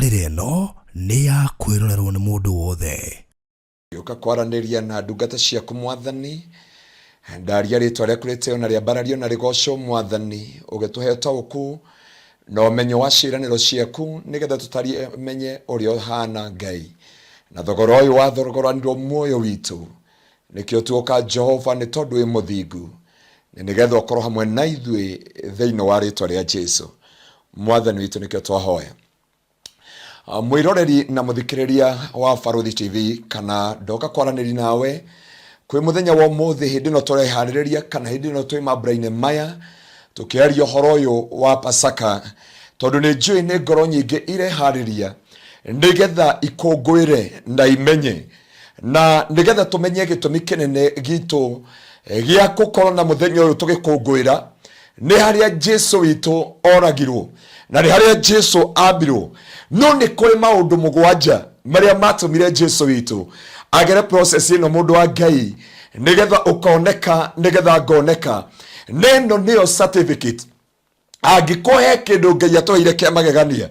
Tabarĩra ĩno nĩ ya kwĩrorerwo nĩ mũndũ wothe. Ngĩũka kwaranĩria na ndungata ciaku Mwathani, ndaria rĩtwa rĩaku rĩtĩo na rĩambarario na rĩgocwo Mwathani, ũgĩtũhe ũtaũku na ũmenyo wa ciĩranĩro ciaku nĩgetha tũtarie menye ũrĩa ũhana Ngai, na thogora ũyũ wathogoranirwo muoyo witũ. Nĩkĩo tuoka Jehova nĩ tondũ wĩ mũthingu, na nĩgetha ũkorwo hamwe na ithuĩ thĩinĩ wa rĩtwa rĩa Jesu Mwathani witũ, nĩkĩo twahoya. Mwĩroreri na mũthikĩrĩria wa Barũthi TV, kana ndoka kwaranĩria nawe kwĩ mũthenya wa ũmũthĩ, hĩndĩ ĩno tũreharĩrĩria kana hĩndĩ ĩno twĩ mambura-inĩ maya tũkĩaria ũhoro ũyũ wa Pasaka, tondũ nĩ njũĩ nĩ ngoro nyingĩ ireharĩria nĩgetha ikũngũĩre na imenye na nĩgetha tũmenye gĩtũmi kĩnene gitũ gĩa gũkorwo na mũthenya ũyũ tũgĩkũngũĩra nĩ harĩa Jesu witũ oragirwo na nĩ harĩa Jesu ambirwo. No nĩ kũrĩ maũndũ mũgwanja marĩa matũmire Jesu witũ agere process ĩno, mũndũ wa Ngai, nĩgetha ũkoneka, nĩgetha ngoneka. Na ĩno nĩyo certificate. Angĩkorwo he kĩndũ Ngai atũheire kĩa magegania,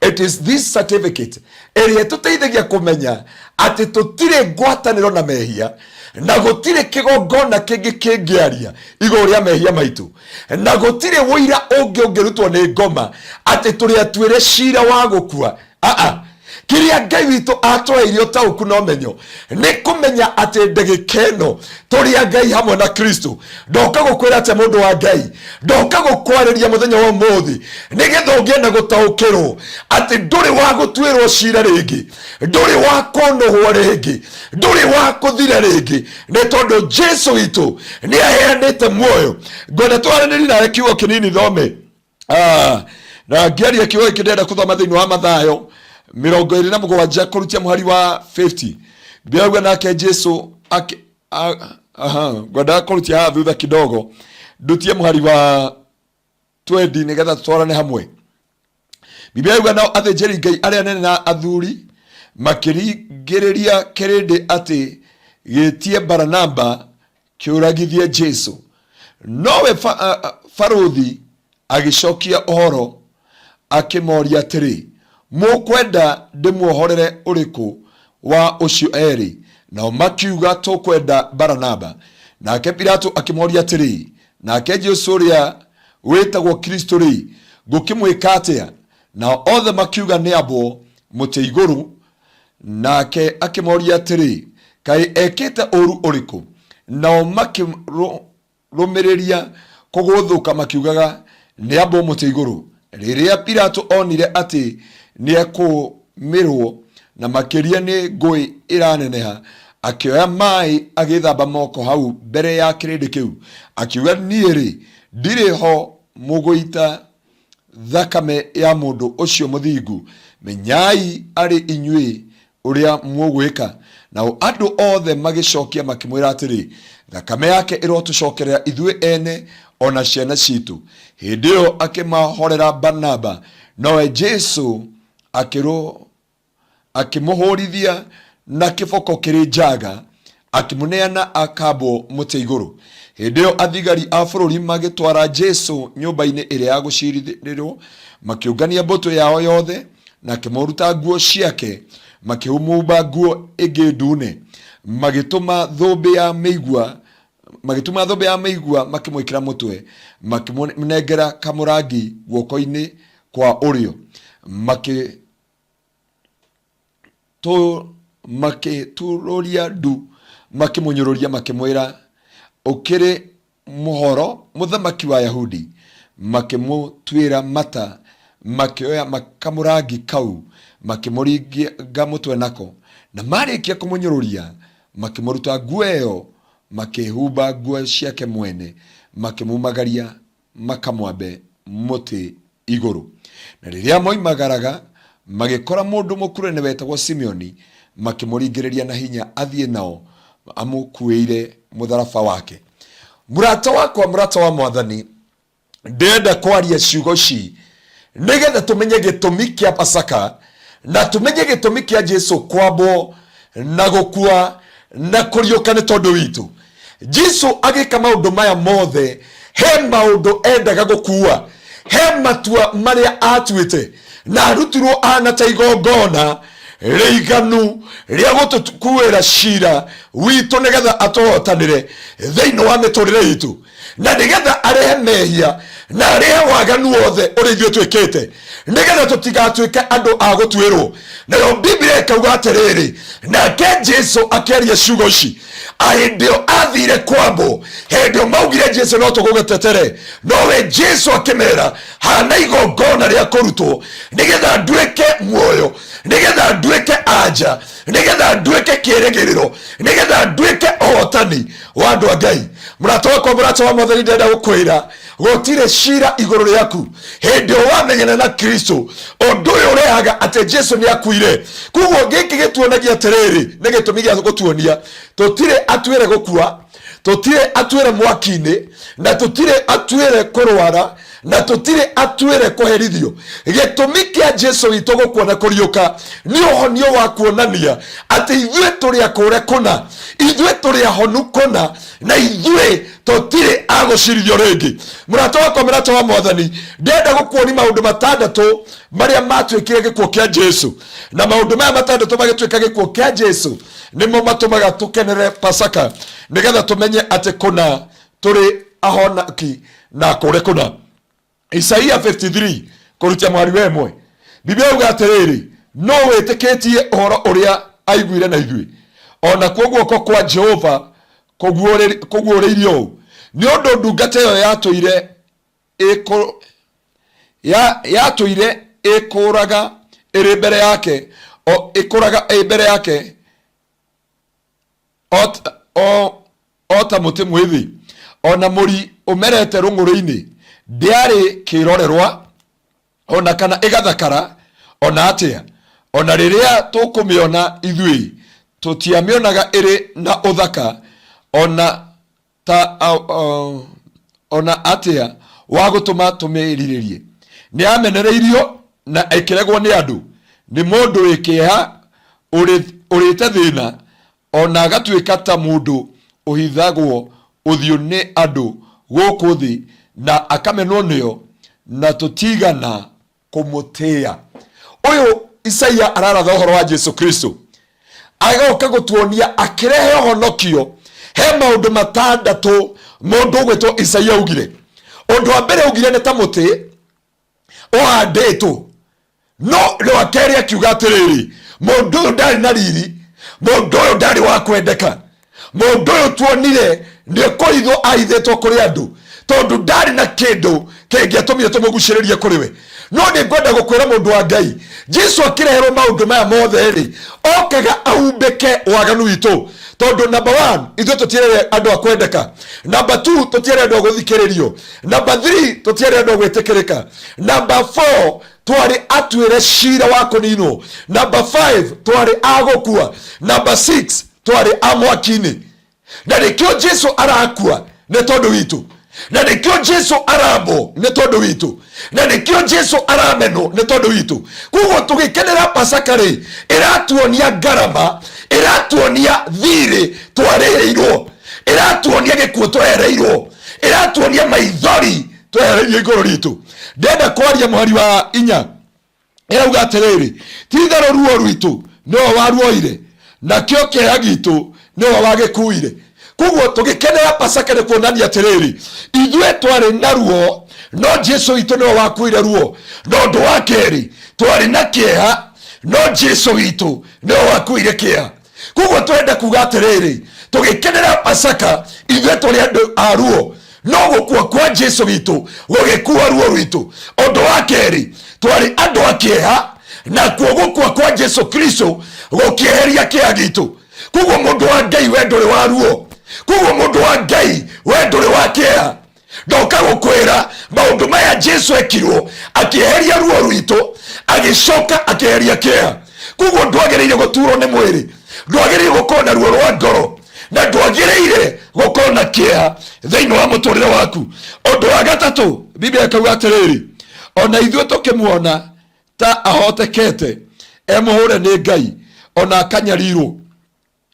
it is this certificate ĩrĩa ĩtũteithagia kũmenya atĩ tũtirĩ ngwatanĩro na mehia, na gũtirĩ kĩgongona kĩngĩ kĩngĩaria igũrũ rĩa mehia maitũ, na gũtirĩ ũira ũngĩ ũngĩrutwo nĩ ngoma atĩ tũrĩ atuĩre cira wa gũkua. Aa, kĩrĩa Ngai witũ atũheire ũtaũku na ũmenyo nĩ kũmenya atĩ ndagĩka ĩno tũrĩ a Ngai hamwe na Kristo. Ndoka gũkwĩra atĩa, mũndũ wa Ngai? Ndoka gũkwarĩria mũthenya wa ũmũthĩ nĩgetha ũgĩe na gũtaũkĩrwo atĩ ndũrĩ wa gũtuĩrwo cira rĩngĩ, ndũrĩ wa kũnũhwo rĩngĩ, ndũrĩ wa kũthira rĩngĩ, nĩ tondũ Jesu witũ nĩ aheanĩte muoyo. Ngwenda twaranĩrie nawe kiugo kĩnini thome. Na ngĩaria kiugo gĩkĩ, ndĩrenda kũthoma thĩinĩ wa Mathayo 27 kũrutia mũhari wa 50. Ndĩrauga nake Jesu aha, ngwendaga kũrutia haha thutha kidogo, ndutie mũhari wa 20 nĩgetha tũtwarane hamwe. Biblia yuga, nao athĩnjĩri Ngai arĩa anene na athuri makĩringĩrĩria kĩrĩndĩ atĩ gĩtie Baranaba kĩũragithie Jesu. Nowe barũthi agĩcokia ũhoro akĩmoria atĩrĩ, mũkwenda ndĩmuohorere ũrĩkũ wa ũcio erĩ? Nao makiuga, tũkwenda Baranaba. Nake Pilato akĩmoria atĩrĩ, nake Jesu ũrĩa wĩtagwo Kristo rĩ, ngũkĩmwĩka atĩa? Nao othe makiuga, nĩ ambwo mũtĩ igũrũ. Nake akĩmoria atĩrĩ, kaĩ ekĩte ũru ũrĩkũ? Nao makĩrũmĩrĩria kũgũthũka makiugaga, nĩ ambwo mũtĩ igũrũ. Rĩrĩa Pilato onire atĩ nĩekũmĩrwo, na makĩria nĩ ngũĩ ĩraneneha, akĩoya maĩ agĩthamba moko hau mbere ya kĩrĩndĩ kĩu, akiuga, niĩ-rĩ, ndirĩ ho mũgũita thakame ya mũndũ ũcio mũthingu, menyai arĩ inyuĩ ũrĩa mũgwĩka. Nao andũ othe magĩcokia makĩmwĩra atĩrĩ, thakame yake ĩrotũcokerera ithuĩ ene o na ciana citũ. Hĩndĩ ĩyo akĩmahorera Barnaba, nowe Jesu akĩmũhũrithia na kĩboko kĩrĩ njaga, akĩmũneana akambwo mũtĩ igũrũ. Hĩndĩ ĩyo athigari a bũrũri magĩtwara Jesu nyũmba-inĩ ĩrĩa ya gũcirĩrwo, makĩũngania mbũtũ yao yothe, na akĩmũruta nguo ciake, makĩmũhumba nguo ĩngĩ ndune, magĩtũma thũmbĩ ya mĩigua, magĩtuma thũmbĩ ya mĩigua makĩmwĩkĩra mũtwe, makĩmũnengera kamũrangi guoko-inĩ kwa ũrĩo, makĩturũria ndu, makĩmũnyũrũria, makĩmwĩra, ũkĩrĩ mũhoro, mũthamaki wa Ayahudi? Makĩmũtuĩra mata, makĩoya kamũrangi kau, makĩmũringa mũtwe nako. Na marĩkia kũmũnyũrũria, makĩmũruta nguo ĩyo, makĩhumba nguo ciake mwene, makĩmumagaria makamwambe mũtĩ igũrũ. Na rĩrĩa moimagaraga, magĩkora mũndũ mũkurene wetagwo Simeoni, makĩmũringĩrĩria na hinya athiĩ nao amũkuĩire mũtharaba wake. Mũrata wakwa, mũrata wa Mwathani, ndĩrenda kwaria ciugo ici nĩgetha tũmenye gĩtũmi kĩa Pasaka na tũmenye gĩtũmi kĩa Jesu kwambwo na gũkua na kũriũka nĩ tondũ witũ. Jesu agĩka maũndũ maya mothe, he maũndũ endaga gũkua, he matua marĩa atuĩte. Na arutirwo ahana ta igongona rĩiganu rĩa gũtũkuĩra cira witũ, nĩgetha atũhotanĩre thĩinĩ wa mĩtũrĩre itũ, na nĩgetha arehe mehia na arehe waganu wothe ũrĩa ithuĩ twĩkĩte, nĩgetha tũtigatuĩke andũ a gũtuĩrwo. Nayo Biblia ĩkauga atĩrĩrĩ, nake Jesu akĩaria ciugo ici hĩndĩ ĩyo athire kwambwo. Hĩndĩ ĩyo maugire, "Jesu, no tũgũgĩtetere," nowe Jesu akĩmera, "Hana igongona rĩa kũrutwo nĩgetha nduĩke muoyo, nĩgetha nduĩke anja, nĩgetha nduĩke kĩĩrĩgĩrĩro, nĩgetha nduĩke ũhotani wa andũ a Ngai." Mũrata wakwa, mũrata wa Mwathani, ndĩrenda gũkwĩra gũtirĩ cira igũrũ rĩaku hĩndĩ ĩyo wamenyana na Kristo. Ũndũ ũyũ ũrehaga atĩ Jesu nĩ akuire. Koguo gĩkĩ gĩtuonagia atĩrĩrĩ, nĩ gĩtũmi gĩa gũtuonia tũtirĩ atuĩre gũkua, tũtirĩ atuĩre mwaki-inĩ, na tũtirĩ atuĩre kũrwara, na tũtirĩ atuĩre kũherithio. Gĩtũmi kĩa Jesu witũ gũkua na kũriũka nĩ ũhonio wa kuonania atĩ ithuĩ tũrĩ akũre kũna, ithuĩ tũrĩ ahonu kũna, na ithuĩ tũtirĩ a gũcirithio rĩngĩ. Mũrata wakwa, mũrata wa Mwathani, ndĩrenda gũkuoni maũndũ matandatũ marĩa matuĩkire gĩkuũ kĩa Jesu. Na maũndũ maya matandatũ magĩtuĩka gĩkuũ kĩa Jesu nĩmo matũmaga tũkenere Pasaka, nĩgetha tũmenye atĩ kũna tũrĩ ahonaki na akũre kũna. Isaia 53 kũrutia mwari wa 1, Biblia yauga atĩrĩrĩ, "No wĩtĩkĩtie ũhoro ũrĩa aiguire na ithuĩ? O nakuo guoko kwa Jehova kũguũrĩirio ũũ?" Nĩ ũndũ ndungata ĩyo yatũire ĩkũraga ĩrĩ mbere yake, o ĩkũraga ĩ mbere yake o ta mũtĩ mwĩthĩ, o na mũri ũmerete rũng'ũrĩ-inĩ. Ndĩarĩ kĩrorerwa, o na kana ĩgathakara o na atĩa. O na rĩrĩa tũkũmĩona ithuĩ, tũtiamĩonaga ĩrĩ na ũthaka o na ta o na atĩa wa gũtũma tũmĩrirĩrie. Nĩ amenereirio na ĩkĩregwo nĩ andũ, nĩ mũndũ wĩ kĩeha, ũrĩte thĩna, o na agatuĩka ta mũndũ ũhithagwo ũthiũ nĩ andũ gũkũ thĩ, na akamenwo nĩo, na tũtigana kũmũtĩĩa. Ũyũ Isaia araratha ũhoro wa Jesu Kristo, agoka gũtuonia akĩrehe ũhonokio. He maũndũ matandatũ mũndũ ũgwĩtwo Isaia augire. Ũndũ wa mbere augire nĩ ta mũtĩ ũhandĩtwo. No rwa kerĩ akiuga atĩrĩrĩ, mũndũ ũyũ ndarĩ na riri, mũndũ ũyũ ndarĩ wa kwendeka, mũndũ ũyũ tuonire nĩ kũhithwo ahithĩtwo kũrĩ andũ, tondũ ndarĩ na kĩndũ kĩngĩatũmire tũmũgucĩrĩrie kũrĩ we. No nĩ ngwenda gũkwĩra, mũndũ wa Ngai, Jesu akĩreherwo maũndũ maya mothe rĩ, okaga ahumbĩke waganu witũ, tondũ number one, ithuĩ tũtiarĩ andũ a kwendeka; number two, tũtiarĩ andũ a gũthikĩrĩrio; number three, tũtiarĩ andũ a gwĩtĩkĩrĩka; number four, twarĩ atuĩre cira wa kũninwo; number five, twarĩ a gũkua; number six, twarĩ a mwaki-inĩ. Na nĩkĩo Jesu arakua nĩ tondũ witũ, na nĩkĩo Jesu arambwo nĩ tondũ witũ, na nĩkĩo Jesu aramenwo nĩ tondũ witũ. Koguo tũgĩkenera Pasaka rĩ, ĩratuonia ngarama, ĩratuonia thirĩ twarĩhĩirwo, ĩratuonia gĩkuũ twehereirwo, ĩratuonia maithori twehereirio igũrũ ritũ. Ndenda kwaria mũhari wa 4, ĩrauga atĩrĩrĩ, "Ti-itherũ ruo rwitũ nĩwe waruoire, nakĩo kĩeha gitũ nĩwe wagĩkuire." Koguo tũgĩkenera Pasaka nĩ kuonania atĩrĩrĩ, ithuĩ twarĩ na ruo, no Jesu witũ nĩwe wakuire ruo. Na ũndũ wa kerĩ, twarĩ na kĩeha, no Jesu witũ nĩwe wakuire kĩeha. Koguo twenda kuga atĩrĩrĩ, tũgĩkenera Pasaka, ithuĩ tũrĩ andũ a ruo, no gũkua kwa Jesu witũ gũgĩkua ruo rwitũ. Ũndũ wa kerĩ, twarĩ andũ a kĩeha, nakuo gũkua kwa Jesu Kristo gũkĩeheria kĩeha gitũ. Koguo mũndũ wa Ngai, we ndũrĩ wa ruo. Koguo mũndũ wa Ngai, we ndũrĩ wa kĩeha. Ndoka gũkwĩra maũndũ maya Jesu ekirwo, akĩeheria ruo rwitũ, agĩcoka akĩeheria kĩeha. Koguo ndwagĩrĩire gũturwo nĩ mwĩrĩ, ndwagĩrĩire gũkorwo na ruo rwa ngoro, na ndwagĩrĩire gũkorwo na kĩeha thĩinĩ wa mũtũrĩre waku. Ũndũ wa gatatũ, Biblia ĩkauga atĩrĩrĩ, "Ona ithuĩ tũkĩmuona ta ahotekete, emũhũre nĩ Ngai, ona akanyarirwo.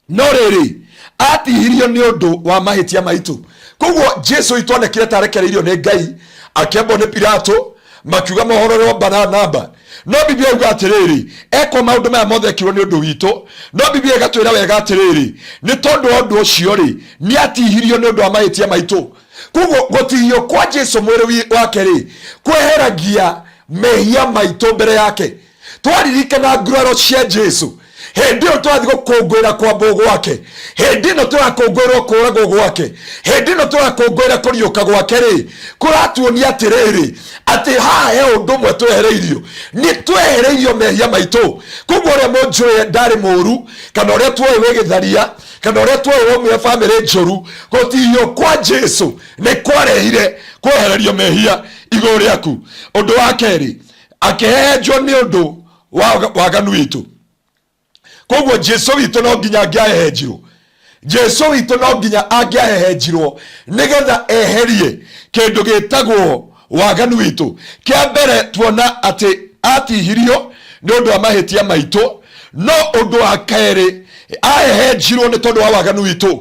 No rĩrĩ, atihirio nĩ ũndũ wa mahĩtia maitũ." Koguo Jesu itwonekire ta arekereirio nĩ Ngai, akĩambwo nĩ Pilato. Makiuga mohororwo Baranaba. No Biblia yuga atĩrĩrĩ, ekwo maũndũ maya mothe ekirwo nĩ ũndũ witũ. No Biblia ĩgatwĩra wega atĩrĩrĩ, nĩ tondũ wa ũndũ ũcio rĩ, nĩ atihirio nĩ ũndũ wa mahĩtia maitũ. Koguo gũtihio kwa Jesu mwĩrĩ wake rĩ, kweheragia mehia maitũ mbere yake. Twaririkana nguraro cia Jesu hĩndĩ ĩyo tũrathiĩ gũkũngũĩra kwambwo gwake, hĩndĩ ĩno tũrakũngũĩrwo kũragwo gwake, hĩndĩ ĩno tũrakũngũĩra kũriũka gwake rĩ, kũratuonia atĩrĩrĩ, atĩ haha he ũndũ ũmwe twehereirio. Nĩ twehereirio mehia maitũ. Koguo ũrĩa mũnjũĩ ndarĩ mũru, kana ũrĩa tuoĩ wĩ gĩtharia, kana ũrĩa tuoĩ waumire bamĩrĩ njũru, gũtihio kwa Jesu nĩ kwarehire kwehererio mehia igũrũ rĩaku. Ũndũ wa kerĩ, akĩhehenjwo nĩ ũndũ wa waganu witũ. Koguo Jesu witũ no nginya angĩahehenjirwo. Jesu witũ no nginya angĩahehenjirwo nĩgetha eherie kĩndũ gĩtagwo waganu witũ. Kĩa mbere tuona atĩ atihirio nĩ ũndũ wa mahĩtia maitũ, no ũndũ wa kerĩ ahehenjirwo nĩ tondũ wa waganu witũ.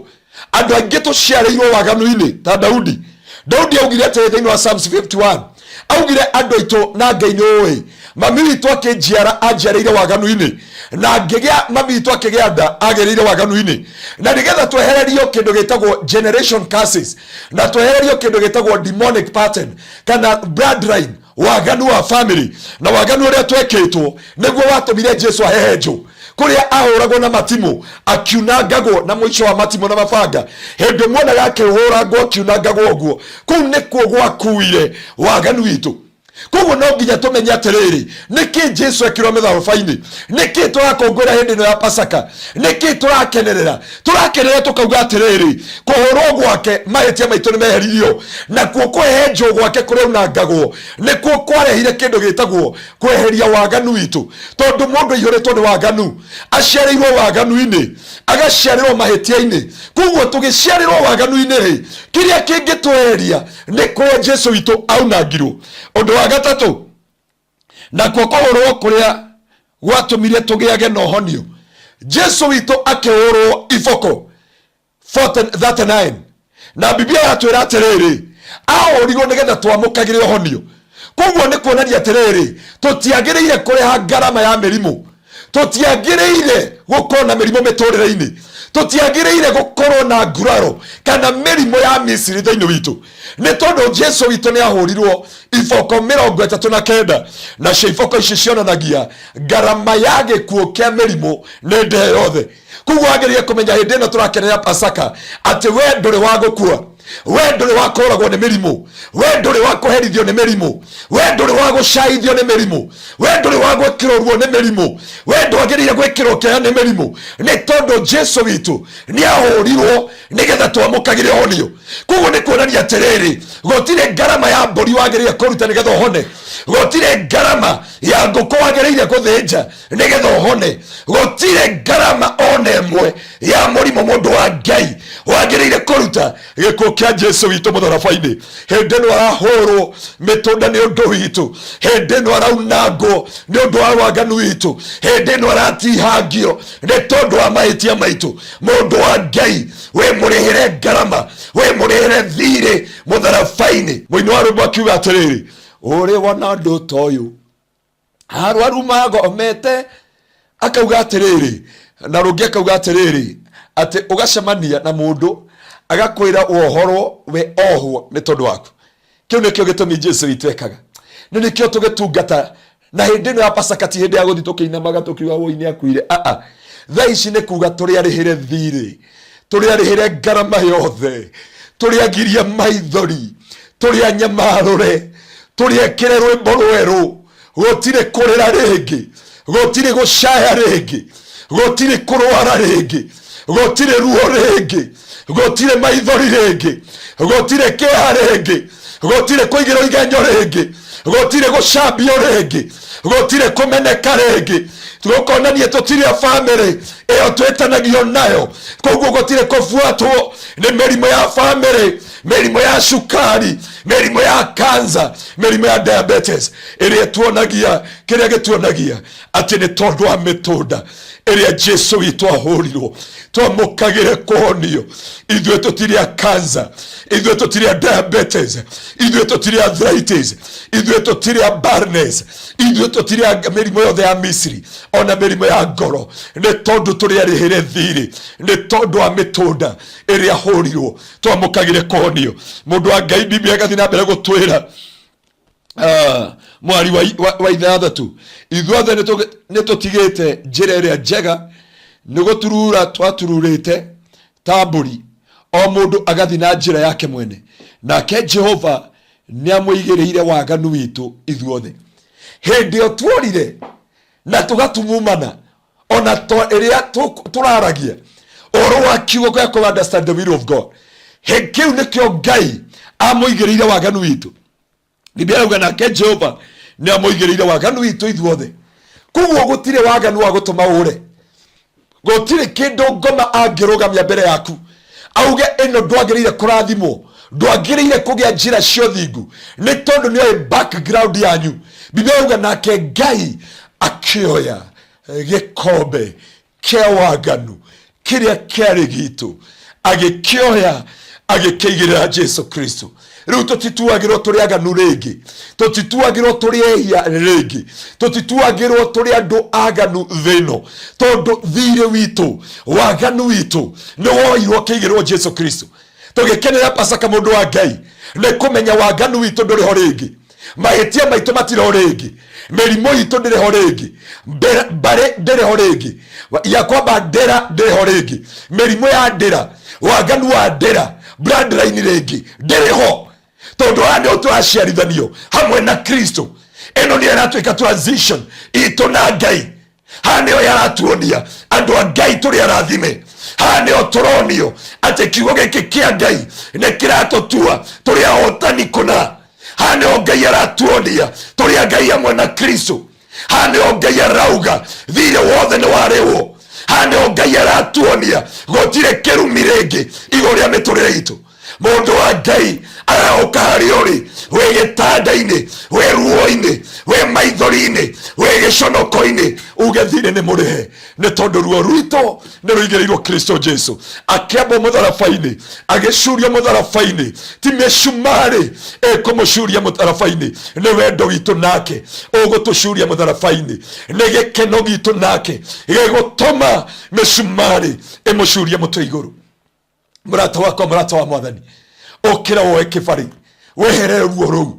Andũ aingĩ tũciarĩirwo waganu-inĩ ta Daudi. Daudi augire atĩrĩ thĩinĩ wa Psalms 51, augire andũ aitũ na Ngai nĩ ũĩ, mami witũ akĩnjiara anjiarĩire waganu-inĩ, na ngĩgĩa mami witũ akĩgĩa nda agĩrĩire waganu-inĩ. Na nĩgetha twehererio kĩndũ gĩtagwo generation curses, na twehererio kĩndũ gĩtagwo demonic pattern kana bloodline, waganu wa family na waganu ũrĩa twekĩtwo, nĩguo watũmire Jesu ahehenjwo, kũrĩa ahũragwo na matimũ, akiunangagwo na mũico wa matimũ na mabanga. Hĩndĩ muonaga akĩhũrangwo akiunangagwo ũguo, kũu nĩkuo gwakuire waganu witũ. Koguo no nginya tũmenye atĩrĩrĩ, nĩkĩ Jesu ekirwo mĩtharaba-inĩ, nĩkĩ tũrakũngũĩra hĩndĩ ĩno ya Pasaka, nĩkĩ tũrakenerera. Tũrakenerera tũkauga atĩrĩrĩ, kũhũrwo gwake mahĩtia maitũ nĩ meheririo, nakuo kũhehenjwo gwake kũrĩa unangagwo nĩkuo kwarehire kĩndũ gĩtagwo kweheria waganu witũ. Tondũ mũndũ aihũrĩtwo nĩ waganu, aciarĩirwo waganu-inĩ, agaciarĩrwo mahĩtia-inĩ. Koguo tũgĩciarĩrwo waganu-inĩ rĩ, kĩrĩa kĩngĩtweheria nĩ kũrĩa Jesu witũ aunangirwo. Ũndũ wa gatatũ, nakuo kũhũrwo kũrĩa gwatũmire tũgĩage na ũhonio. Jesu witũ akĩhũrwo iboko 39, na Biblia yatwĩra atĩrĩrĩ, ahũrirwo nĩgetha twamũkagĩre ũhonio. Koguo nĩ kuonania atĩrĩrĩ, tũtiagĩrĩire kũrĩha ngarama ya mĩrimũ, tũtiagĩrĩire gũkorwo na mĩrimũ mĩtũrĩre-inĩ, tũtiagĩrĩire gũkorwo na nguraro kana mĩrimũ ya Misiri thĩinĩ witũ, nĩ tondũ Jesu witũ nĩ ahũrirwo iboko 39, nacio iboko ici cionanagia ngarama ya gĩkuũ kĩa mĩrimũ nĩ ndĩhe yothe. Koguo wagĩrĩire kũmenya hĩndĩ ĩno tũrakenera Pasaka atĩ we ndũrĩ wa gũkua, we ndũrĩ wa kũragwo nĩ mĩrimũ, we ndũrĩ wa kũherithio nĩ mĩrimũ, we ndũrĩ wa gũcaithio nĩ mĩrimũ, we ndũrĩ wa gwĩkĩrwo ruo nĩ mĩrimũ, we ndwagĩrĩire gwĩkĩrwo kĩeha nĩ mĩrimũ, nĩ tondũ Jesu witũ nĩ ahũrirwo nĩgetha twamũkagĩre ũhonio. Koguo nĩ kuonania atĩrĩrĩ, gũtirĩ ngarama ya mbũri wagĩrĩire kũruta nĩgetha ũhone, gũtirĩ ngarama ya ngũkũ wagĩrĩire gũthĩnja nĩgetha ũhone, gũtirĩ ngarama ona ĩmwe ya mũrimũ mũndũ wa Ngai wagĩrĩire kũruta. Gĩkuũ kĩa Jesu witũ mũtharaba-inĩ, hĩndĩ ĩno arahũrwo mĩtũnda nĩ ũndũ witũ, hĩndĩ ĩno araunangwo nĩ ũndũ wa waganu witũ, hĩndĩ ĩno aratihangio nĩ tondũ wa mahĩtia maitũ. Mũndũ wa Ngai, wĩ mũrĩhĩre ngarama, wĩ mũrĩhĩre thirĩ mũtharaba-inĩ. Mũini wa rwĩmbo akiuga atĩrĩrĩ, ũrĩ wona ũndũ ta ũyũ, arwaru magomete. Akauga atĩrĩrĩ, na rũngĩ akauga atĩrĩrĩ, atĩ ũgacemania na mũndũ agakwĩra wohorwo we ohwo nĩ tondũ waku. Kĩu nĩkĩo gĩtũmi Jesu witũ ekaga, nĩ nĩkĩo tũgĩtungata na hĩndĩ ĩno ya Pasaka. Ti hĩndĩ ya gũthiĩ tũkĩinamaga tũkiuga woi nĩ akuire, aa, thaa ici nĩ kuga tũrĩ arĩhĩre thirĩ, tũrĩ arĩhĩre ngarama yothe, tũrĩ agiria maithori, tũrĩ anyamarũre, tũrĩ ekĩre rwĩmbo rwerũ. Gũtirĩ kũrĩra rĩngĩ, gũtirĩ gũcaya rĩngĩ, gũtirĩ kũrwara rĩngĩ, gũtirĩ ruo rĩngĩ, gũtirĩ maithori rĩngĩ, gũtirĩ kĩeha rĩngĩ, gũtirĩ kũigĩrwo igenyo rĩngĩ, gũtirĩ gũcambio rĩngĩ, gũtirĩ kũmeneka rĩngĩ. Gũkonania tũtirĩ a bamĩrĩ ĩyo twĩtanagio nayo. Koguo gũtirĩ kũbuatwo nĩ mĩrimũ ya bamĩrĩ, mĩrimũ ya cukari, mĩrimũ ya kansa, mĩrimũ ya diabetes ĩrĩa tuonagia Kĩrĩa gĩtuonagia atĩ nĩ tondũ wa mĩtũnda ĩrĩa Jesu witũ ahũrirwo twamũkagĩre kũhonio. Ithuĩ tũtirĩ a cancer, ithuĩ tũtirĩ a diabetes, ithuĩ tũtirĩ arthritis, ithuĩ tũtirĩ a barnes, ithuĩ tũtirĩ a mĩrimũ yothe ya Misiri ona mĩrimũ ya ngoro, nĩ tondũ tũrĩ arĩhĩre thirĩ, nĩ tondũ wa mĩtũnda ĩrĩa ahũrirwo twamũkagĩre kũhonio. Mũndũ wa Ngai, Biblia ĩgathiĩ na mbere gũtwĩra mwari wa 6, ithuothe nĩ tũtigĩte njĩra ĩrĩa njega, nĩ gũturura twatururĩte ta mbũri, o mũndũ agathiĩ na njĩra yake mwene, nake Jehova nĩ amũigĩrĩire waganu witũ ithuothe. Hĩndĩ ĩyo tuorire na tũgatumumana ona ĩrĩa tũraragia ũhoro wa kiugo gĩa kũ understand the will of God, kĩu nĩkĩo Ngai amũigĩrĩire waganu witũ. Biblia yauga nake Jehova nĩ amũigĩrĩire waganu witũ ithuothe. Koguo gũtirĩ waganu wa gũtũma ũre, gũtirĩ kĩndũ ngoma angĩrũgamia mbere yaku auge ĩno ndwagĩrĩire kũrathimwo, ndwagĩrĩire kũgĩa njĩra cia ũthingu, nĩ tondũ nĩoĩ background yanyu. Biblia yauga nake Ngai akĩoya gĩkombe kĩa waganu kĩrĩa kĩarĩ gitũ, agĩkĩoya agĩkĩigĩrĩra Jesu Kristo. Rĩu tũtituagĩrwo tũrĩ aganu rĩngĩ, tũtituagĩrwo tũrĩ ehia rĩngĩ, tũtituagĩrwo tũrĩ andũ aganu thĩ ĩno, tondũ thirĩ witũ, waganu witũ nĩ woirwo ũkĩigĩrwo Jesu Kristo. Tũgĩkenera Pasaka, mũndũ wa Ngai, nĩ kũmenya waganu witũ ndũrĩ ho rĩngĩ, mahĩtia maitũ matirĩ ho rĩngĩ, mĩrimũ itũ ndĩrĩ ho rĩngĩ, mbarĩ ndĩrĩ ho rĩngĩ, ya kwamba ndĩra ndĩrĩ ho rĩngĩ, mĩrimũ ya ndĩra, waganu wa ndĩra, bloodline rĩngĩ ndĩrĩ ho, tondũ haha nĩho tũraciarithanio hamwe na Kristo. Ĩno nĩyo ĩratuĩka transition itũ na Ngai. Haha nĩho yaratuonia andũ a Ngai tũrĩ arathime. Haha nĩho tũronio atĩ kiugo gĩkĩ kĩa Ngai nĩ kĩratũtua tũrĩ ahotani kũna. Haha nĩho Ngai aratuonia tũrĩ a Ngai hamwe na Kristo. Haha nĩho Ngai arauga thirĩ wothe nĩ warĩhwo. Haha nĩho Ngai aratuonia gũtirĩ kĩrumi rĩngĩ igũrũ rĩa mĩtũrĩre itũ. Mũndũ wa Ngai araũka harĩ ũrĩ wĩ gĩtanda-inĩ, wĩ ruo-inĩ, wĩ maithori-inĩ, wĩ gĩconoko-inĩ, uge thirĩ nĩ mũrĩhe, nĩ tondũ ruo rwitũ nĩ rũigĩrĩirwo Kristo Jesu. Akĩambwo mũtharaba-inĩ, agĩcurio mũtharaba-inĩ, ti mĩcumarĩ ĩkũmũcuria mũtharaba-inĩ, nĩ wendo witũ nake ũgũtũcuria mũtharaba-inĩ, nĩ gĩkeno gitũ nake gĩgũtũma mĩcumarĩ ĩmũcurie mũtwe igũrũ. Mũrata wakwa, mũrata wa Mwathani, ũkĩra woe kĩbarĩ, weherere ruo rũu,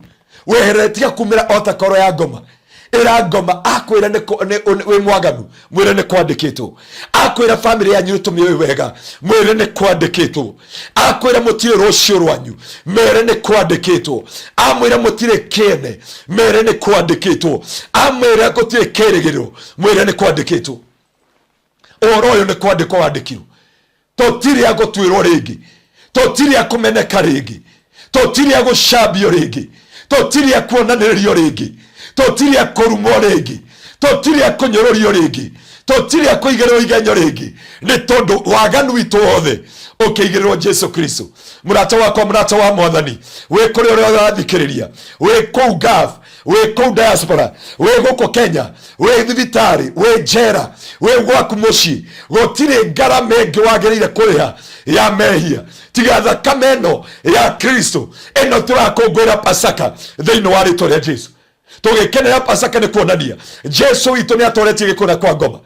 weherere, tiga kumĩra o ta koro ya ngoma. Ĩra ngoma akwĩra wĩ mwaganu, mwĩre nĩ kwandĩkĩtwo. Akwĩra bamĩrĩ yanyu nĩ tũmĩũĩ wega, mwĩre nĩ kwandĩkĩtwo. Akwĩra mũtirĩ rũciũ rwanyu, mere nĩ kwandĩkĩtwo. Amwĩra mũtirĩ kĩene, mere nĩ kwandĩkĩtwo. Amwĩra gũtirĩ kĩrĩgĩrĩro, mwĩre nĩ kwandĩkĩtwo. Ũhoro ũyũ nĩ kwandĩkwo wandĩkirwo. Tũtirĩ a gũtuĩrwo rĩngĩ, tũtirĩ a kũmeneka rĩngĩ, tũtirĩ a gũcambio rĩngĩ, tũtirĩ a kuonanĩrĩrio rĩngĩ, tũtirĩ a kũrumwo rĩngĩ, tũtirĩ a kũnyũrũrio rĩngĩ, tũtirĩ a kũigĩrĩrwo igenyo rĩngĩ, nĩ tondũ waganu witũ wothe ũkĩigĩrĩrwo Jesu Kristo. Mũrata wakwa, mũrata wa Mwathani, wĩ kũrĩa ũrĩa ũrathikĩrĩria, wĩ kũu Gulf, wĩ kũu diaspora, wĩ gũkũ Kenya, wĩ thibitarĩ, wĩ njera, wĩ gwaku mũciĩ, gũtirĩ ngarama ĩngĩ wagĩrĩire kũrĩha ya mehia tiga thakame ĩno ya Kristo, ĩno tũrakũngũĩra Pasaka thĩinĩ wa rĩtwa rĩa Jesu. Tũgĩkenera Pasaka nĩ kuonania Jesu witũ nĩ atoretie gĩkũna kwa ngoma,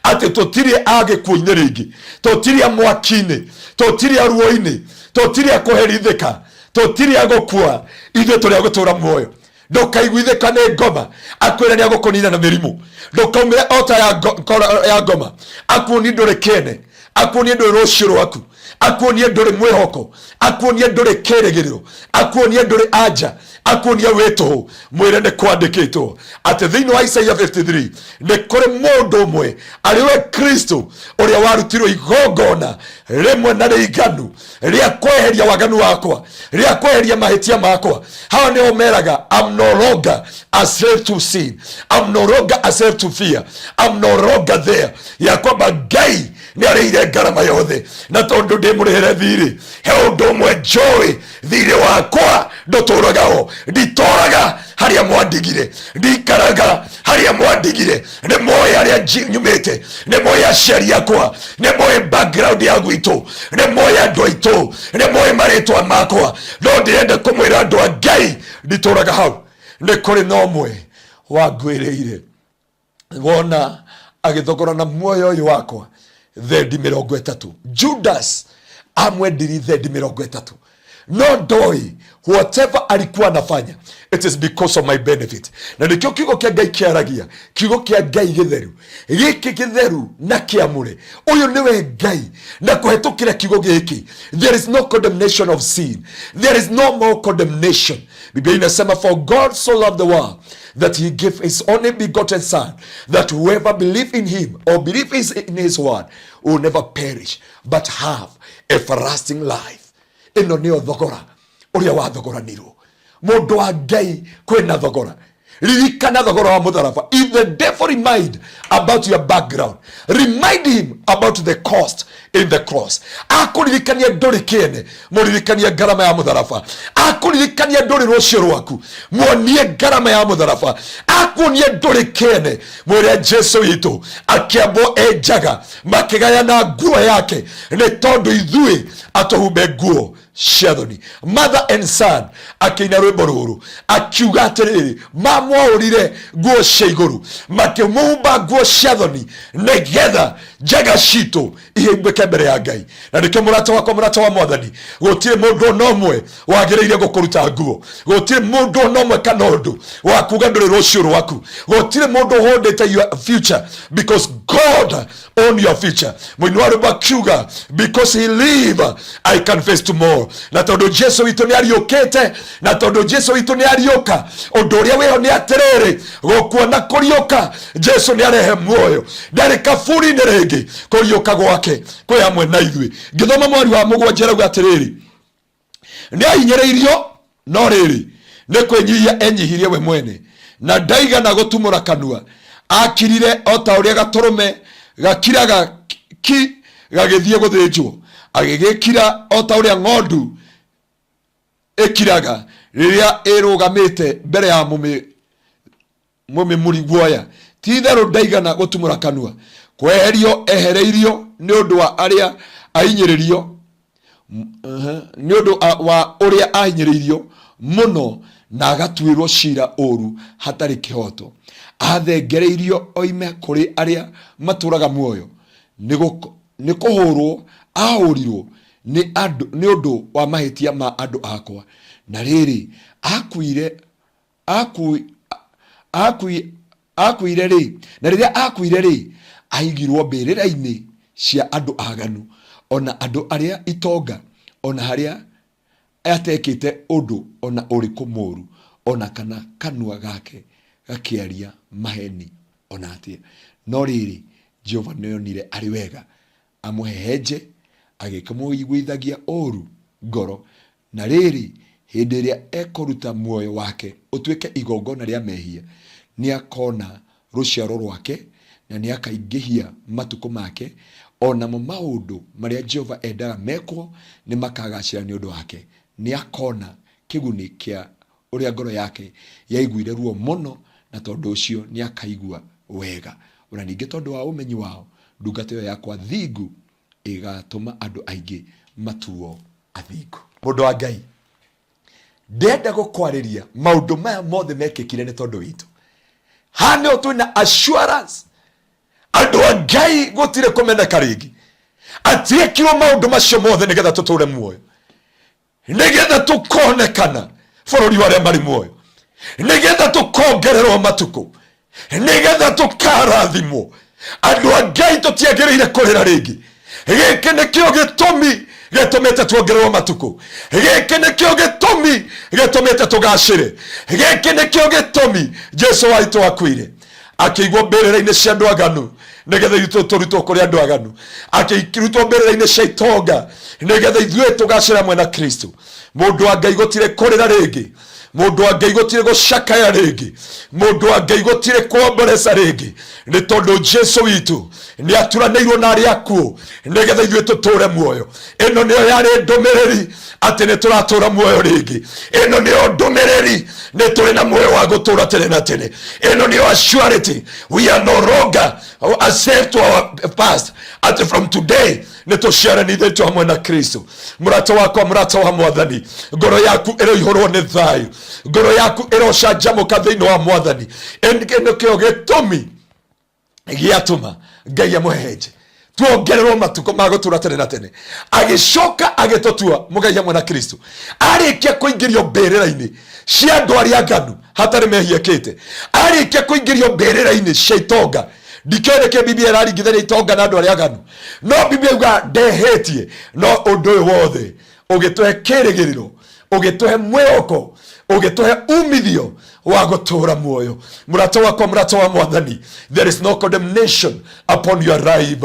atĩ tũtirĩ a gĩkuũ-inĩ rĩngĩ, tũtirĩ a mwaki-inĩ, tũtirĩ a ruo-inĩ, tũtirĩ a kũherithĩka, tũtirĩ a gũkua, ithuĩ tũrĩ a gũtũra muoyo. Ndũkaiguithĩka nĩ ngoma akwĩra nĩ agũkũnina na mĩrimũ. Ndũkaumĩre o ta ya ngoma akuonie ndũrĩ kĩene, akuonie ndũrĩ rũciũ rwaku, akuonie ndũrĩ mwĩhoko, akuonie ndũrĩ kĩrĩgĩrĩro, akuonie ndũrĩ anja, akuonie wĩ tũhũ. Mwĩre nĩ kwandĩkĩtwo atĩ thĩinĩ wa Isaia 53 nĩ kũrĩ mũndũ ũmwe arĩ we Kristo, ũrĩa warutirwo igongona rĩmwe na rĩiganu rĩa kweheria waganu wakwa, rĩa kweheria mahĩtia makwa. Hawa nĩo meraga, I'm no longer a slave to sin, I'm no longer a slave to fear, I'm no longer there, ya kwamba Ngai nĩ arĩire ngarama yothe, na tondũ ndĩ mũrĩhĩre thirĩ, he ũndũ ũmwe njũĩ, thirĩ wakwa Ndũtũraga ho, nditũraga harĩa mwandigire, ndikaraga harĩa mwandigire. Nĩ moĩ harĩa nyumĩte, nĩ moĩ aciari akwa, nĩ moĩ background ya gwitũ, nĩ moĩ andũ aitũ, nĩ moĩ marĩtwa makwa, no ndĩrenda kũmwĩra andũ a Ngai, nditũraga hau. Nĩ kũrĩ na ũmwe wangwĩrĩire wona agĩthogora na muoyo ũyũ wakwa thendi 30. Judas amwendiri thendi 30, no ndoĩ whatever alikuwa anafanya, it is because of my benefit. Na nĩkĩo kiugo kĩa Ngai kĩaragia, kiugo kĩa Ngai gĩtheru, gĩkĩ gĩtheru na kĩamũre, ũyũ nĩwe Ngai, na kũhetũkĩra kiugo gĩkĩ, there is no condemnation of sin, there is no more condemnation. Biblia inasema, "For God so loved the world that he gave his only begotten son, that whoever believe in him or believe is in his word will never perish but have everlasting life." Ĩno nĩyo thogora ũrĩa wathogoranirwo. Mũndũ wa Ngai, kwĩna thogora. Ririkana thogora wa mũtharaba. If the devil remind about your background, remind him about the cost in the cross. Akũririkania ndũrĩ kĩene, mũririkanie ngarama ya mũtharaba. Akũririkania ndũrĩ rũciũ rwaku, muonie ngarama ya mũtharaba. Akuonie ndũrĩ kĩene, mwĩre Jesu witũ akĩambwo e njaga, makĩgayana nguo yake nĩ tondũ ithuĩ atũhumbe nguo cia thoni. Mother and son akĩina rwĩmbo rũrũ akiuga atĩrĩrĩ, mamwaũrire nguo cia igũrũ, makĩmũhumba nguo cia thoni, nĩgetha njaga citũ ihĩmbĩke mbere ya Ngai. Na nĩkĩo, mũrata wakwa, mũrata wa Mwathani, gũtirĩ mũndũ ona ũmwe wagĩrĩire gũkũruta nguo. Gũtirĩ mũndũ ona ũmwe kana ũndũ wa kuga ndũrĩ rũciũ rwaku. Gũtirĩ mũndũ ũhondete your future, because God own your future. Mũini wa rwĩmbo akiuga, "Because he live, I can face tomorrow." Na tondũ Jesu witũ nĩ ariũkĩte, na tondũ Jesu witũ nĩ ariũka, ũndũ ũrĩa wĩho nĩ atĩrĩrĩ, gũkua na kũriũka, Jesu nĩ arehe muoyo. Ndarĩ kaburi-inĩ rĩngĩ, kũriũka gwake kwĩ hamwe na ithuĩ. Ngĩthoma mweri wa 7 arauga atĩrĩrĩ, nĩ ahinyĩrĩirio, no rĩrĩ, nĩ kwĩnyihia enyihirie we mwene, na ndaigana gũtumũra kanua. Akirire o ta ũrĩa gatũrũme gakiraga ki gagĩthiĩ gũthĩnjwo, agĩgĩkira o ta ũrĩa ng'ondu ĩkiraga rĩrĩa ĩrũgamĩte mbere ya mũmĩmuri guoya. Ti itherũ ndaigana gũtumũra kanua. Kweherio ehereirio nĩ ũndũ wa arĩa ahinyĩrĩrio, nĩ ũndũ wa ũrĩa ahinyĩrĩirio mũno na agatuĩrwo cira ũru hatarĩ kĩhoto. Athengereirio oime kũrĩ arĩa matũraga muoyo, nĩ kũhũrwo ahũrirwo nĩ andũ nĩ ũndũ wa mahĩtia ma andũ akwa. Na rĩrĩ, akuire akui akui akuire rĩ, na rĩrĩa akuire rĩ, aigirwo mbĩrĩra-inĩ cia andũ aganu, ona andũ arĩa itonga, ona harĩa atekĩte ũndũ ona ũrĩkũ mũũru, ona kana kanua gake gakĩaria maheni ona atĩa. No rĩrĩ, Jehova nĩonire arĩ wega amũhehenje, agĩkĩmũiguithagia ũũru ngoro. Na rĩrĩ, hĩndĩ ĩrĩa ekũruta muoyo wake ũtuĩke igongona rĩa mehia, nĩakona rũciaro rwake, na nĩakaingĩhia matukũ make, o namo maũndũ marĩa Jehova endaga mekwo nĩ makagacĩra nĩ ũndũ wake. Nĩakona kĩguni kĩa ũrĩa ngoro yake yaiguire ruo mũno, na tondũ ũcio nĩakaigua wega. Ona ningĩ tondũ wa ũmenyi wao, ndungata ĩyo yakwa thingu ĩgatũma andũ aingĩ matuo athingu. Mũndũ wa Ngai, ndenda gũkwarĩria maũndũ maya mothe mekĩkire nĩ tondũ witũ. Haha nĩho twĩna assurance, andũ a Ngai, gũtirĩ kũmeneka rĩngĩ. Atiĩkirwo maũndũ macio mothe nĩgetha tũtũre muoyo, nĩgetha tũkonekana bũrũri wa arĩa marĩ muoyo, nĩgetha tũkongererwo matukũ, nĩgetha tũkarathimwo. Andũ a Ngai, tũtiagĩrĩire kũrĩra rĩngĩ. Gĩkĩ nĩkĩo gĩtũmi gĩtũmĩte tuongererwo matukũ. Gĩkĩ nĩkĩo gĩtũmi gĩtũmĩte tũgacĩre. Gĩkĩ nĩkĩo gĩtũmi Jesu waitũ akuire, akĩigwo mbĩrĩra-inĩ cia andũ aganu, nĩgetha ithuĩ tũrutwo kũrĩ andũ aganu, akĩrutwo mbĩrĩra-inĩ cia itonga, nĩgetha ithuĩ tũgacĩre hamwe na Kristo. Mũndũ wa Ngai, gũtirĩ kũrĩra rĩngĩ. Mũndũ wa Ngai, gũtirĩ gũcakaya rĩngĩ. Mũndũ wa Ngai, gũtirĩ kuomboreca rĩngĩ, nĩ tondũ Jesu witũ Nĩ aturanĩirwo na arĩa akuũ nĩgetha ithuĩ tũtũre muoyo. Ĩno nĩyo yarĩ ndũmĩrĩri atĩ nĩ tũratũra muoyo rĩngĩ. Ĩno nĩyo ndũmĩrĩri nĩ tũrĩ na muoyo wa gũtũra tene na tene. Ĩno nĩyo assurity, we are no longer a slave to our past, atĩ from today nĩ tũciaranithĩtio hamwe na Kristo. Mũrata wakwa, mũrata wa Mwathani, ngoro yaku ĩroihũrwo nĩ thayũ, ngoro yaku ĩrocanjamũka thĩinĩ wa Mwathani. Ĩno kĩo gĩtũmi gĩatũma Ngai amũhehenje tuongererwo matukũ ma gũtũra tene na tene, agĩcoka agĩtũtua mũgai hamwe na Kristo. Arĩkia kũingĩrio mbĩrĩra-inĩ cia andũ arĩa anganu hatarĩ mehia ekĩte, arĩkia kũingĩrio mbĩrĩra-inĩ cia itonga, ndikĩũĩ nĩkĩ Biblia ĩraringithania itonga na andũ arĩa aganu, no Biblia yuga ndehĩtie. No ũndũ ũyũ wothe ũgĩtũhe kĩrĩgĩrĩro, ũgĩtũhe mwĩhoko, ũgĩtũhe umithio wa gũtũra muoyo. Mũrata wakwa, mũrata wa Mwathani, there is no condemnation upon your life.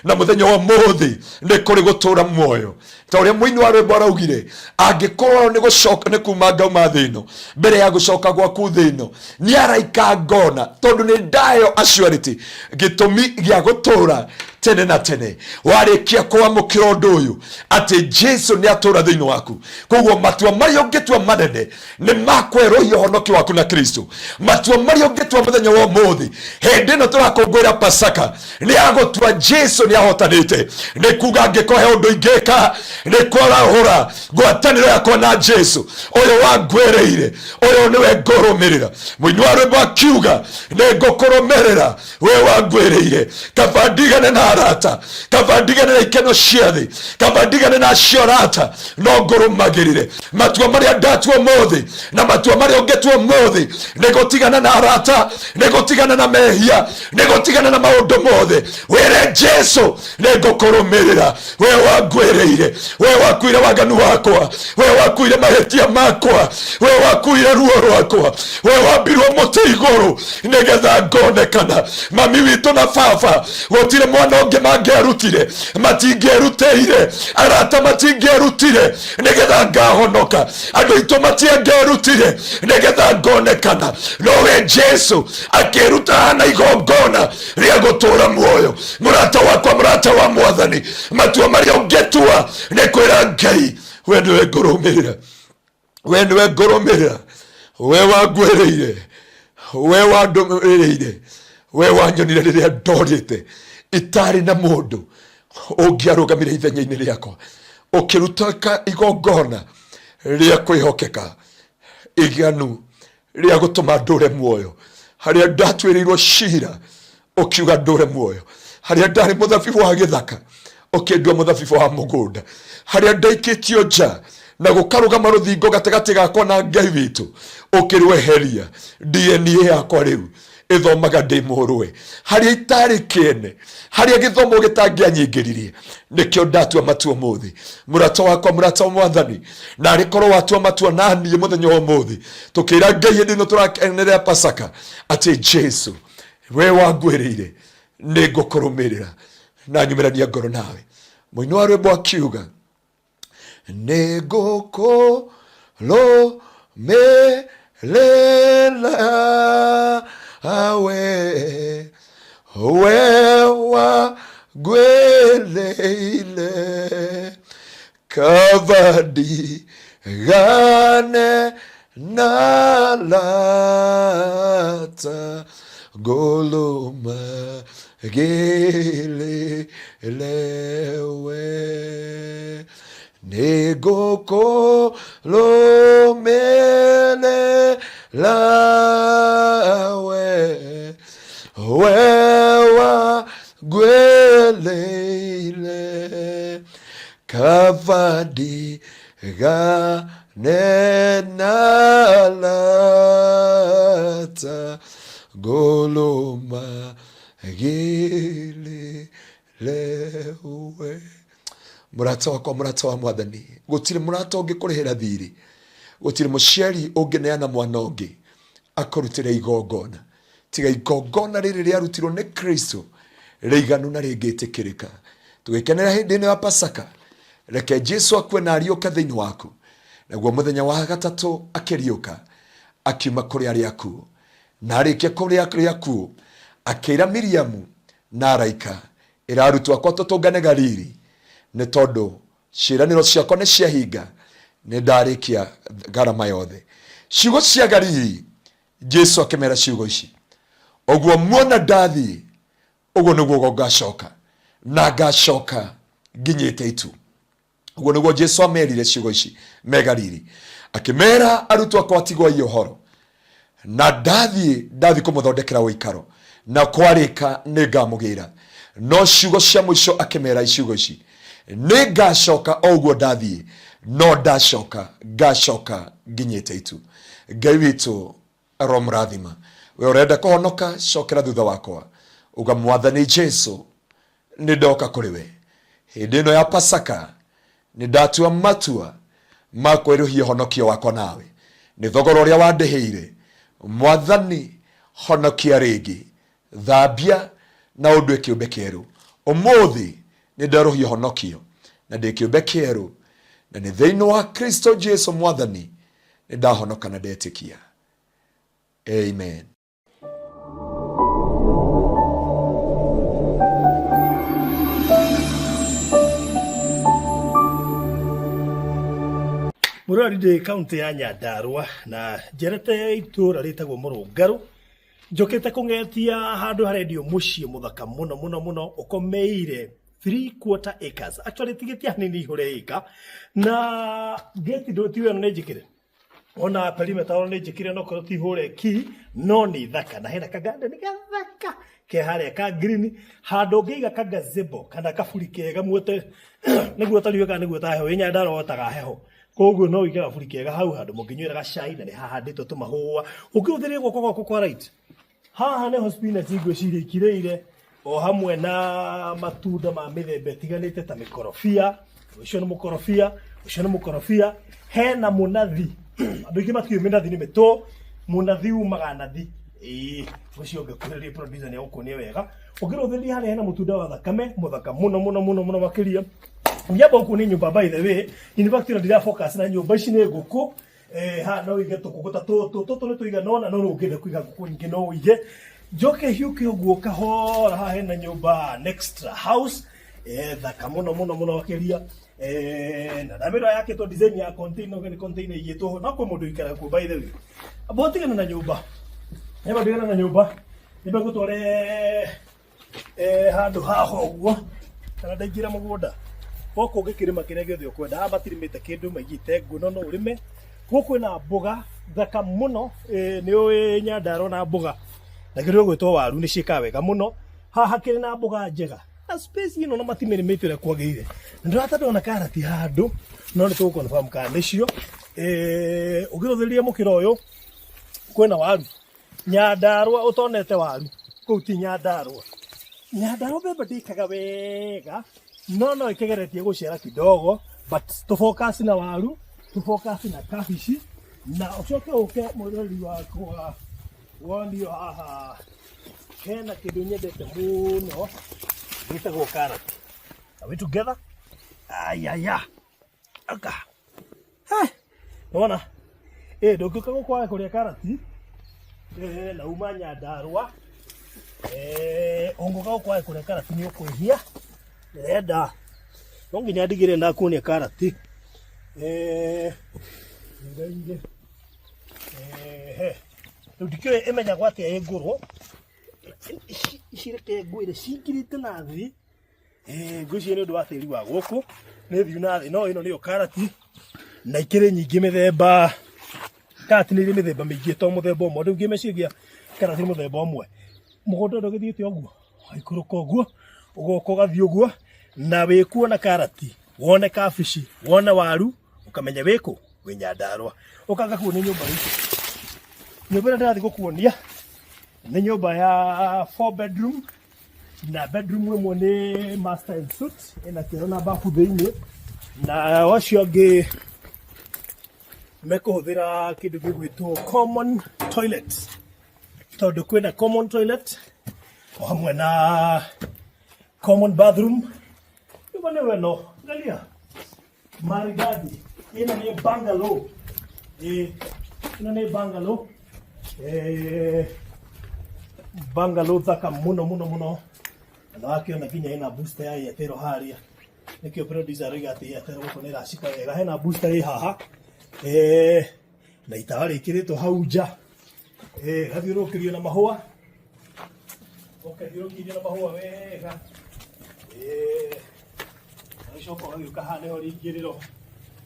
Na mũthenya wa mũthĩ nĩ kũrĩ gũtũra muoyo, ta ũrĩa mũini wa rwĩmbo araugire, angĩkorwo nĩ gũcoka nĩ kuma ngauma thĩ ĩno, mbere ya gũcoka gwaku thĩ ĩno nĩ araika ngona, tondũ nĩ ndayo assurity, gĩtũmi gĩa gũtũra tene na tene. Warĩkia kwamũkĩra ũndũ ũyũ atĩ Jesu nĩ atũra thĩinĩ waku, koguo matua marĩa ũngĩtua manene nĩ makwerũhia ũhonokio waku na Kristo. Matua marĩa ũngĩtua mũthenya wa ũmũthĩ hĩndĩ ĩno tũrakũngũĩra Pasaka nĩ agũtua Jesu nĩ ahotanĩte, nĩ kuga angĩkorwo he ũndũ ingĩka nĩ kwarahũra ngwatanĩro yakwa na Jesu ũyũ wangwĩrĩire, ũyũ nĩwe ngũrũmĩrĩra. Mũini wa rwĩmbo akiuga, nĩ ngũkũrũmĩrĩra we wangwĩrĩire, kaba ndigane na arata, kaba ndigane na ikeno cia thĩ, kaba ndigane na acio arata, no ngũrũmagĩrĩre. Matua marĩa ndatua ũmũthĩ na matua marĩa ũngĩtua ũmũthĩ nĩ gũtigana na arata, nĩ gũtigana na mehia, nĩ gũtigana na maũndũ mothe, wĩre Jesu, nĩ ngũkũrũmĩrĩra we wangwĩrĩire, we wakuire waganu wakwa, we wakuire mahĩtia makwa, we wakuire ruo rwakwa, we wambirwo mũtĩ igũrũ nĩgetha ngonekana. Mami witũ na baba gũtirĩ mwana ũngĩ mangĩarutire, matingĩerutĩire, arata matingĩerutire nĩgetha ngahonoka, andũ aitũ matiangĩerutire nĩgetha ngonekana, no we Jesu akĩruta hana igongona rĩa gũtũra muoyo. Mũrata wakwa, mũrata wa Mwathani, matua marĩa ũngĩtua nĩ kwĩra Ngai, we nĩwe ngũrũmĩrĩra, we nĩwe ngũrũmĩrĩra, we wangwĩrĩire, we wandũmĩrĩire, we wanyonire rĩrĩa ndorĩte itarĩ na mũndũ ũngĩarũgamire ithenya-inĩ rĩakwa, ũkĩruta igongona rĩa kwĩhokeka iganu rĩa gũtũma ndũre muoyo. Harĩa ndatuĩrĩirwo cira, ũkiuga ndũre muoyo. Harĩa ndarĩ mũthabibũ wa gĩthaka, ũkĩndua mũthabibũ wa mũgũnda. Harĩa ndaikĩtio nja na gũkarũgama rũthingo gatagatĩ gakwa na Ngai witũ, ũkĩrweheria. DNA yakwa rĩu ĩthomaga ndĩ mũrũwe. Harĩa itarĩ kĩene, harĩa gĩthomo gĩtangĩanyingĩririe, nĩkĩo ndatua matua ũmũthĩ. Mũrata wakwa, mũrata wa Mwathani, na arĩ korwo watua matua na niĩ mũthenya wa ũmũthĩ, tũkĩra Ngai hĩndĩ ĩno tũrakenerera Pasaka atĩ Jesu, we wangwĩrĩire, nĩ ngũkũrũmĩrĩra na nyumĩrania ngoro nawe. Mũini wa rwĩmbo akiuga, nĩ ngũkũrũmĩrĩra we, we wangwĩrĩire, kaba ndigane na arata, ngũrũmagĩrĩre we. Nĩ ngũkũrũmĩrĩra we, we wangwĩrĩire, kaba ndigane na arata, ngũrũmagĩrĩre we. Mũrata wakwa, mũrata wa Mwathani, gũtirĩ mũrata ũngĩkũrĩhĩra thirĩ, gũtirĩ mũciari ũngĩneana mwana ũngĩ akũrutĩre igongona, tiga igongona rĩrĩ rĩarutirwo nĩ Kristo rĩiganu na rĩngĩtĩkĩrĩka. Tũgĩkenera hĩndĩ ĩno ya Pasaka, reke Jesu akue na ariũke thĩinĩ waku, naguo mũthenya wa gatatũ akĩriũka akiuma kũrĩ arĩa akuũ, na arĩkia kũrĩ arĩa akuũ akĩra Miriamu na araika. Ĩra arutwo akwa tũtũngane Galili, nĩ tondũ ciĩranĩro ciakwa nĩ ciahinga, nĩ ndarĩkia ngarama yothe. Ciugo cia Galili, Jesu akĩmera ciugo ici, ũguo muona ndathiĩ, ũguo nĩguo ngacoka, na ngacoka nginyĩte itu. Ũguo nĩguo Jesu amerire ciugo ici me Galili, akĩmera arutwo akwa tigwai ũhoro, na ndathiĩ ndathiĩ kũmũthondekera ũikaro, na kwarĩka nĩ ngamũgĩra. No ciugo cia mũico akĩmera ciugo ici, nĩ ngacoka o ũguo ndathiĩ, no ndacoka ngacoka nginyĩte itu. Ngai witũ aromũrathima. We ũrenda kũhonoka, cokera thutha wakwa, uga Mwathani Jesu, nĩ ndoka kũrĩ we hĩndĩ ĩno ya Pasaka, nĩ ndatua matua ma kwerũhia ũhonokio wakwa nawe nĩ thogora ũrĩa wandĩhĩire. Mwathani, honokia rĩngĩ, thambia na ũndue kĩũmbe kĩerũ. Ũmũthĩ nĩ nderũhia ũhonokio na ndĩ kĩũmbe kĩerũ, na nĩ thĩinĩ wa Kristo Jesu Mwathani nĩ ndahonoka na ndetĩkia. Amen. Mũrori, ndĩ kaunti ya Nyandarua na njerete itũra rĩtagwo Mũrũngarũ. Njũkĩte kũng'etia handũ harendio mũciĩ mũthaka mũno mũno mũno ũkomeire 3/4 acres. Actually tigĩtia hanini ihũre ĩka na gate ndũ tiwe ĩno nĩ njĩkĩre ona perimeter ona nĩ njĩkĩre, no korwo ti hũre ki no nĩ thaka, na hena kagarden gathaka ke harĩa ka green, handũ ũngĩiga ka gazebo kana kaburi kega muote nĩguo tariũe kana nĩguo ta heho ĩ Nyandarua wotaga heho, koguo no ũige gaburi kega hau handũ mũngĩnyuĩra gacai, na nĩ hahandĩtwo tũmahũa ũngĩhũthĩria guoko gwaku kwa right. Haha nĩho spinach ngwĩciria ikirĩire o hamwe na matunda ma mĩthemba ĩtiganĩte ta mĩkorobia. Ũcio nĩ mũkorobia, ũcio nĩ mũkorobia. Hena mũnathi, andũ aingĩ matiũĩ mĩnathi nĩ mĩtũ. Mũnathi umaga nathi, ĩĩ. Ũcio ũngĩkuhĩrĩria producer nĩ egũkuonia wega. Ũngĩrũthĩrĩria harĩa hena mũtunda wa thakame mũthaka mũno mũno mũno mũno makĩria. Nyamba gũkũ nĩ nyũmba, by the way, in fact ĩno ndira focus na nyũmba, ici nĩ ngũkũ. Haha no ũige tũkũkũ ta tũtũ, tũtũ nĩ tũigana ũna, no ũngĩenda kũiga ngũkũ nyingĩ no ũige. Njoke hiũke ũguo kahora, haha hena nyũmba next house thaka mũno mũno mũno makĩria. Na ndamĩrora yakĩtwo design ya container, nĩ container ĩigĩtwo ho, no kwĩ mũndũ ũikaraga kuo, by the way. Amba ũtigane na nyũmba, nyamba ndigane na nyũmba, nyambe ngũtware handũ haha ũguo kana ndaingĩra mũgũnda gũkũ ũngĩkĩrĩma kĩrĩa gĩothe ũkwenda. Haha matirĩmĩte kĩndũ, maigĩte ngũ, no no ũrĩme. Gũkũ kwĩna mboga thaka mũno. Nĩ ũĩ Nyandarua na mboga na kĩndũ gĩgwĩtwo waru nĩ ciĩkaga wega mũno. Haha hakĩrĩ na mboga njega na space ĩno na matimĩrĩmĩte ũrĩa kwagĩrĩire, na ndĩrata ndona karati handũ, no nĩ tũgũ confirm kana nĩcio. Ũngĩrũthĩrĩria mũkĩra ũyũ kwĩna waru. Nyandarua ũtonete waru kũu ti Nyandarua. Nyandarua mbembe ndĩkaga wega, no no ĩkĩgeretie gũciara kidogo, but tũ focus na waru, tũ focus na kabici, na ũcoke ũke mwĩroreri wakwa wonio haha hena kĩndũ nyendete mũno gĩtagwo karati. Are we together? Ayaya. Aka. Nona ndũngĩũka gũkũ wage kũrĩa karati na uma Nyandarua. Ũngĩũka gũkũ wage kũrĩa karati nĩ ũkwĩhia. Ndĩrenda no nginya ndigĩrĩre ndakuonia karati. Ngaingĩ rĩu ndikĩũĩ ĩmenyagwo atĩa ĩ ngũrũ. Ici reke ngwĩre cingirĩte na thĩ. Ngwĩciria nĩ ũndũ wa tĩri wa gũkũ nĩ thiu na thĩ, no ĩno nĩyo karati na ikĩrĩ nyingĩ mĩthemba. Karati nĩ irĩ mĩthemba mĩingĩ, to mũthemba ũmwe. Andũ aingĩ meciragia karati nĩ mũthemba ũmwe. Mũgũnda ũrĩa ũgĩthiĩte ũguo ũgaikũrũka ũguo, ũgoka ũgathiĩ ũguo, na wĩkuona karati, wone kabici, wone waru, ũkamenya wĩkũ, wĩ Nyandarua. Ũkanga kuo nĩ nyũmba ĩrĩkũ? Nyũmba ĩrĩa ndĩrathiĩ gũkuonia nĩ nyũmba ya 4 bedroom, na bedroom ĩmwe nĩ master en suite ĩna kĩoro na bafu thĩinĩ, na acio angĩ mekũhũthĩra kĩndũ gĩgwĩtwo common toilet, tondũ kwĩna common toilet o hamwe na common bathroom. Nyũmba nĩyo ĩno, angalia maridadi. Ĩno nĩ bungalow, ĩno nĩ bungalow, bungalow thaka mũno mũno mũno. Na nĩwakĩona nginya ĩna booster ya Airtel harĩa. Nĩkĩo producer aroiga atĩ Airtel gũkũ nĩ ĩracika wega. Hena booster ĩ haha. Na itawa rĩkĩrĩtwo hau nja. Gathiũrũrũkĩrio na mahũa. Ũkathiũrũrũkĩrio na mahũa wega. Ũgĩcoka ũgagĩũka haha nĩho rĩingĩrĩro.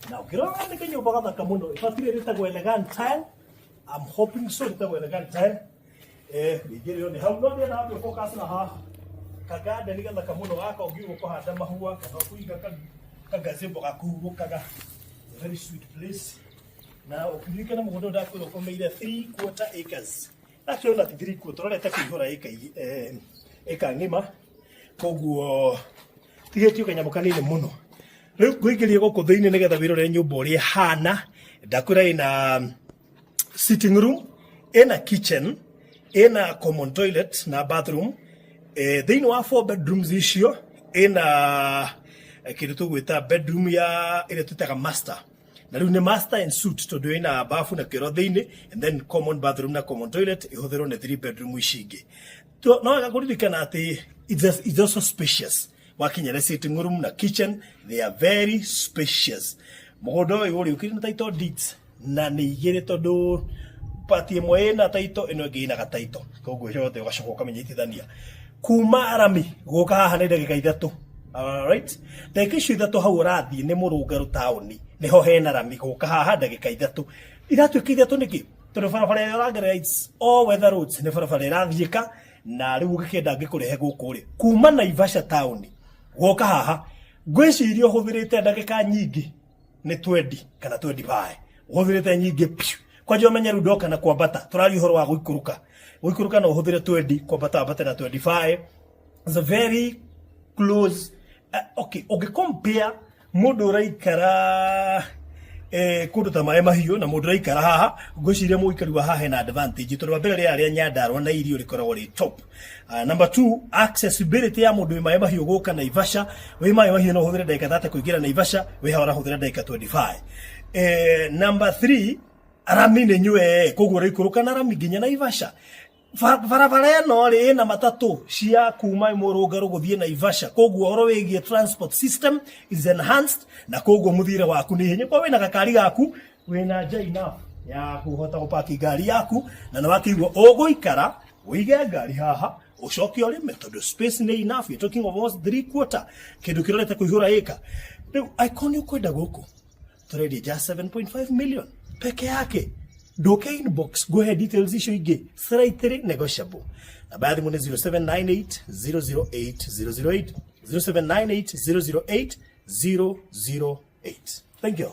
Na ũkĩrora nĩ kanyũmba gathaka mũno. Ĩbatire rĩtagwo Elegant Tile. I'm hoping so rĩtagwo Elegant Tile. Rĩingĩrĩro nĩ hau. No ndĩrenda wambe focus na haha. Kagarden gathaka mũno gaka ũngiuga ũkũhanda mahũa kana ũkũiga kagazebo gakũhurũkaga. A very sweet place. Na ũkĩririkana mũgũnda ũyũ ndakwĩra ũkomeire 3/4 acres. Actually not 3/4, ũrorete kũihũra ĩka ng'ima. Koguo tigĩtio kanyamũ kanini mũno. Rĩu ngũingĩria gũkũ thĩinĩ nĩgetha wĩrorere nyũmba ũrĩa ĩhana. Ndakwĩra ĩna sitting room, ĩna kitchen, ĩna common toilet na bathroom. Thĩinĩ wa 4 bedrooms icio ĩna kĩndũ tũgwĩta bedroom ya ĩrĩa twĩtaga master. Na rĩu nĩ master and suite tondũ ĩna bafu na kĩoro thĩinĩ, and then common bathroom na common toilet ĩhũthĩrwo nĩ 3 bedroom ici ingĩ. No wega kũririkana atĩ it's also spacious. Wakinya nĩ sitting room na kitchen, they are very spacious. Mũgũnda ũyũ ũrĩ ũkĩrĩ na title deeds na nĩ igĩrĩ tondũ part ĩmwe ĩna title ĩno ĩngĩ ĩna gataito. Koguo yothe ũgacoka ũkamĩnyitithania. Kuma rami gũka haha nĩ ndagĩka 3. Alright. Ndagĩka icio 3 hau ũrathiĩ nĩ Mũrũngarũ taũni. Nĩho hena rami gũka haha ndagĩka 3. Iratuĩka 3 nĩkĩ? Tondũ barabara ĩrĩa ũragerera it's all weather roads, nĩ barabara ĩrathiĩka na rĩu ũngĩkĩenda ngĩkũrehe gũkũ rĩ, kuma Naivasha taũni gũka haha ngwĩciria ũhũthĩrĩte ndagĩka nyingĩ nĩ 20 kana 25. Ũhũthĩrĩte nyingĩ piu. Kwanja ũmenye rĩu ndoka na kwambata, tũraria ũhoro wa gũikũrũka. Gũikũrũka no ũhũthĩre 20, kwambata wambate na 25. It's a very close. Okay, ũngĩ compare mũndũ ũraikara kũndũ ta Maĩ Mahiũ na mũndũ ũraikara haha, ngwĩciria mũikari wa haha hena advantage tondũ wa mbere rĩera rĩa Nyandarua na irio rĩkoragwo rĩ top. Number 2, accessibility ya mũndũ wĩ Maĩ Mahiũ gũka Naivasha, wĩ Maĩ Mahiũ no ũhũthĩre ndagĩka 30 kũingĩra Naivasha, wĩ haha ũrahũthĩra ndagĩka 25. Number 3, rami nĩ nyue, koguo ũraikũrũka na rami nginya Naivasha. Barabara ĩno rĩ ĩna matatũ cia kuma Mũrũngarũ gũthiĩ Naivasha, koguo ũhoro wĩgiĩ transport system is enhanced, na koguo mũthiĩre waku nĩ ihenya. Korwo wĩna gakari gaku, wĩna nja enough ya kũhota gũpaki ngari yaku, na nĩ wakĩigua ũgũikara ũige ngari haha ũcoke ũrĩme tondũ space nĩ enough. You're talking of almost 3/4, kĩndũ kĩrorete kũihũra ĩka. Rĩu angĩkorwo nĩ ũkwenda gũkũ tũrendia just 7.5 million peke yake. Nduke inbox ngũhe details icio ingĩ, slightly negotiable. Namba ya thimũ nĩ 0798 008 008, 0798 008 008. Thank you.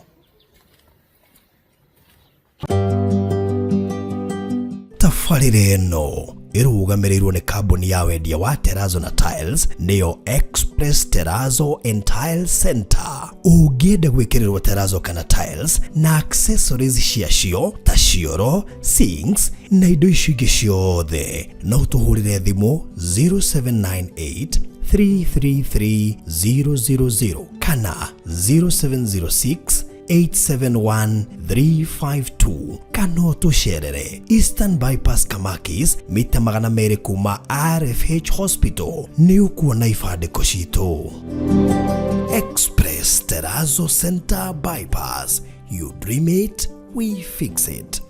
Tabarĩra ĩno ĩrũgamĩrĩirwo nĩ kambuni ya wendia wa Terrazzo na Tiles, nĩyo Express Terrazzo and Tile Center. Ũngĩenda gwĩkĩrĩrwo terrazzo kana tiles na accessories ciacio ta cioro, sinks na indo icio ingĩ ciothe, no tũhũrĩre thimũ 0798 333 000 kana 0706 871 352, kana ũtũcerere Eastern Bypass Kamakis, mita magana merĩ kuma RFH Hospital, nĩ ũkuona ibandĩko citũ. Express Terrazzo Center Bypass, you dream it, we fix it.